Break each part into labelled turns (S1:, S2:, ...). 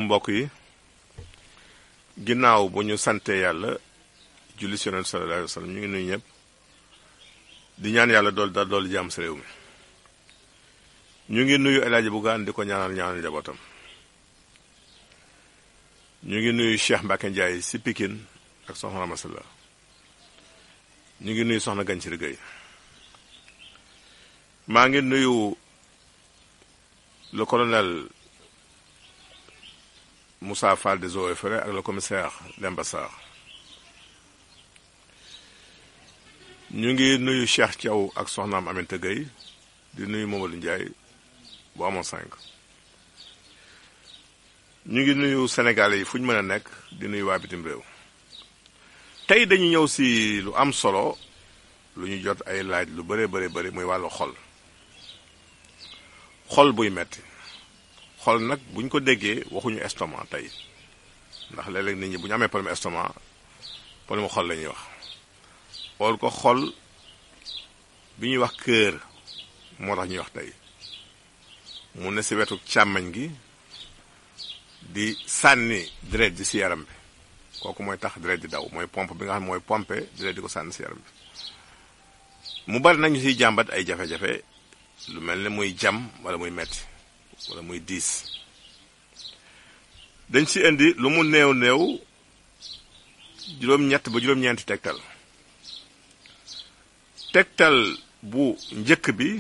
S1: mbokk yi ginnaaw bu ñu sante yàlla julli ci Yonent sallallahu alayhi wa sallam ñu ngi nuyu ñëpp di ñaan yàlla dool jàmm ci réew mi ñu ngi nuyu El Hadji Bougane di ko ñaanal njabootam ñu ngi nuyu Cheikh Mbacké Ndiaye ci Pikine ak soxna Ramasala ñu ngi nuyu soxna Ganciri Gueye maa ngi nuyu le colonel Moussa Fall des Eaux et Forêts ak le commissaire Demba Sarr ñu ngi nuyu Cheikh Thiaw ak soxnaam Aminata Gueye di nuyu Mamadou Ndiaye bu amoon 5 ñu ngi nuyu Sénégalais yi fu ñu mën a nekk di nuyu waa bitim réew tey dañu ñëw si lu am solo lu ñu jot ay laaj lu bëri muy wàllu xol buy metti xol nag buñ ko déggee waxuñu estomac tey ndax léeg-léeg nit ñi bu ñu amee problème estomac problème xol la ñuy wax xool ko xol bi ñuy wax cœur moo tax ñuy wax tey mu ne si wetu càmmañ gi di sànni deret ji si yaram bi kooku mooy tax deret di daw mooy pompe bi nga xam mooy pompe deret di ko sànni si yaram bi mu bari nañu siy jàmbat ay jafe-jafe lu mel ne muy jam wala muy metti wala muy diis dañ ci indi lu mu néew juróom-ñett ba juróom-ñeenti tegtal bu njëkk bi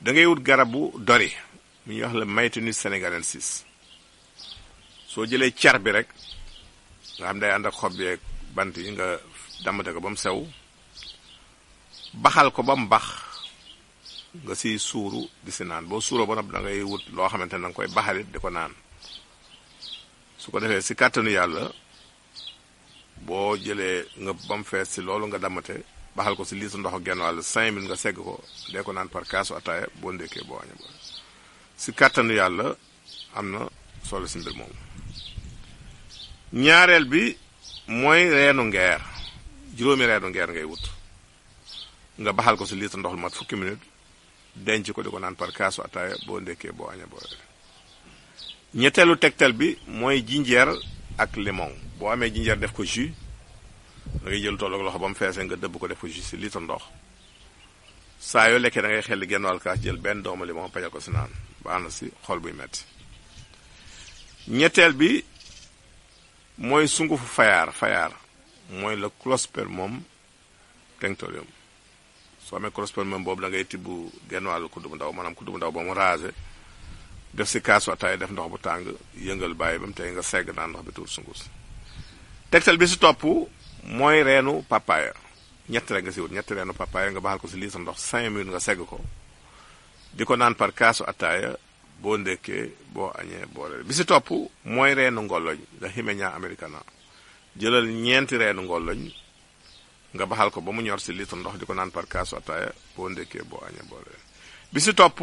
S1: da ngay wut garabu dori mu ñuy wax la Maytenu sénégalensis soo jëlee car bi rek nga xam day ànd ak xob yeeg bant yi nga damate ko ba mu sew baxal ko ba mu bax nga si suuru di si naan boo suuroo ba noppi da ngay wut loo xamante ne da nga koy baxalit di ko naan su ko defee si kàttanu yàlla boo jëlee nga ba mu fees si loolu nga damate baxal ko si litre ndox genn wàll 5 minutes nga segg ko dee ko naan par kaasu ataaya boo ndékkee boo aña ba si kàttanu yàlla am na solo si mbir moomu. ñaareel bi mooy reenu ngeer juróomi reenu ngeer ngay wut nga baxal ko si litre ndox lu mat fukki minutes denc ko di ko naan par kaasu ataaya boo ndekkee boo aña boo ñetteelu tegtal bi mooy jinjeer ak limon boo amee jinjeer def ko jus da ngay jël tolloog loxo ba mu feesee nga dëbb ko def ko jus si litre ndox saa yoo lekkee da ngay xel genn wàll kaas jël benn doomu limon pajal ko si naan baax na si xol buy metti ñetteel bi mooy sungufu fayaar mooy le Clospirmum tinctorium soo amee Clospirmum boobu da ngay tibb genn wàllu kuddu bu ndaw maanaam kuddu bu ndaw ba mu raase def si kaasu ataay def ndox bu tàng yëngal bàyyi ba mu tey nga segg naan ndox bi tuur sungus tegtal bi si topp mooy reenu papaya ñett rek nga si wut ñetti reenu papaya nga baxal ko si litre ndox 5 minutes nga segg ko di ko naan par kaasu ataaya boo ndekkee boo añee boo reer bi si topp mooy reenu ngolloñ nga Hymenia americana jëlal ñeenti reenu ngolloñ nga baxal ko ba mu ñor si litre ndox di ko naan par kaasu ataaya boo ndekkee boo añee boo reer bi si topp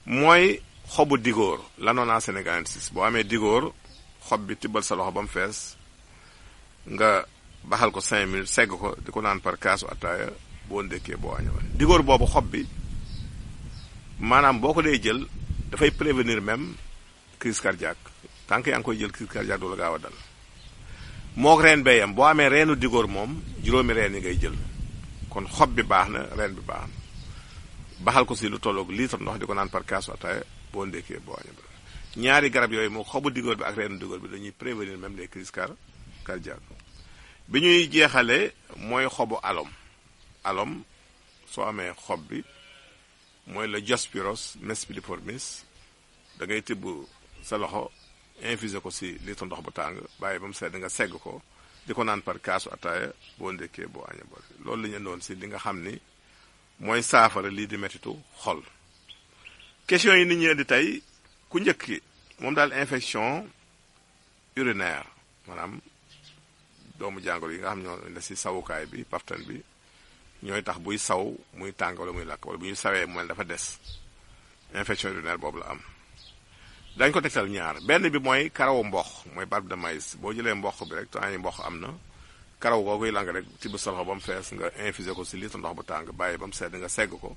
S1: mooy xobu digóor l'Annona sénégalensis boo amee digóor xob bi tibbal sa loxo ba mu fees nga baxal ko 5 minutes segg ko di ko naan par kaasu ataaya boo ndekkee boo añee boo digóor boobu xob bi maanaam boo ko dee jël dafay prévenir même crise cardiaque tant que yaa ngi koy jël crise cardiaque du la gaaw a dal moog reen bee yam boo amee reenu digóor moom juróomi reen yi ngay jël kon xob bi baax na reen bi baax na baxal ko si lu tolloog litre ndox di ko naan par kaasu ataaya boo ndekkee boo añee ba ñaari garab yooyu moo xobu digóor bi ak reenu digóor bi dañuy prévenir même les crises cardiaques bi ñuy jeexale mooy xobu alom soo amee xob bi mooy le Diospyros nespiliformis da ngay tibb sa loxo infusé ko si litre ndox bu tàng bàyyi ba mu sedd nga segg ko di ko naan par kaasu ataaya boo ndekkee boo añee ba loolu la ñu indoon si li nga xam ni mooy saafara lii di mettitu xol. question yi nit ñi indi tey ku njëkk ki moom daal infection urinaire maanaam doomu jàngoro yi nga xam ñoo ne si sawukaay bi paftan bi ñooy tax buy saw muy tàng wala muy lakk wala bu ñu sawee mooy dafa des infection urinaire boobu la am dañ ko tegtal ñaar benn bi mooy karawu mboq mooy barbe de maïs boo jëlee mboq bi rek temps yi mboq am na karaw googuy lang rek tibb sa loxo ba mu fees nga infusé ko si litre ndox bu tàng bàyyi ba mu sedd nga segg ko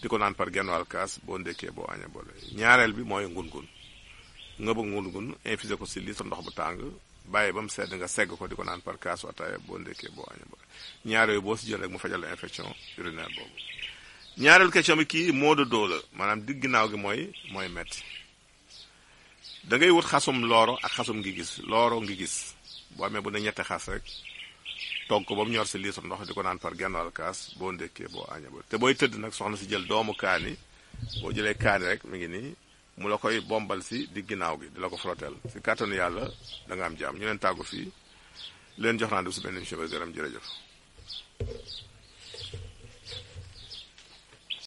S1: di ko naan par genn wàll kaas boo ndekkee boo añee boole ñaareel bi mooy ngun-ngun nga bëgg ngun infusé ko si litre ndox bu tàng bàyyi ba mu sedd nga segg ko di ko naan par kaasu ataaya boo ndekkee boo añee ba ñaar yooyu boo si jël rek mu fajal la infection urinaire boobu. ñaareelu question bi kii maux de dos la maanaam digg ginnaaw gi mooy metti da ngay wut xasum looro ak xasum ngi gis looro ngi gis boo amee bu ne ñetti xas rek togg ko ba mu ñor si litre ndox di ko naan par genn wàll kaas boo ndekkee boo añee ba te booy tëdd nag soxna si jël doomu kaani boo jëlee kaani rek mi ngi nii mu la koy bombal si di ginnaaw gi di la ko froteel si kàttanu yàlla da nga am jàmm ñu leen tàggu fii leen jox naa def si benn émission ba gërëm jërëjëf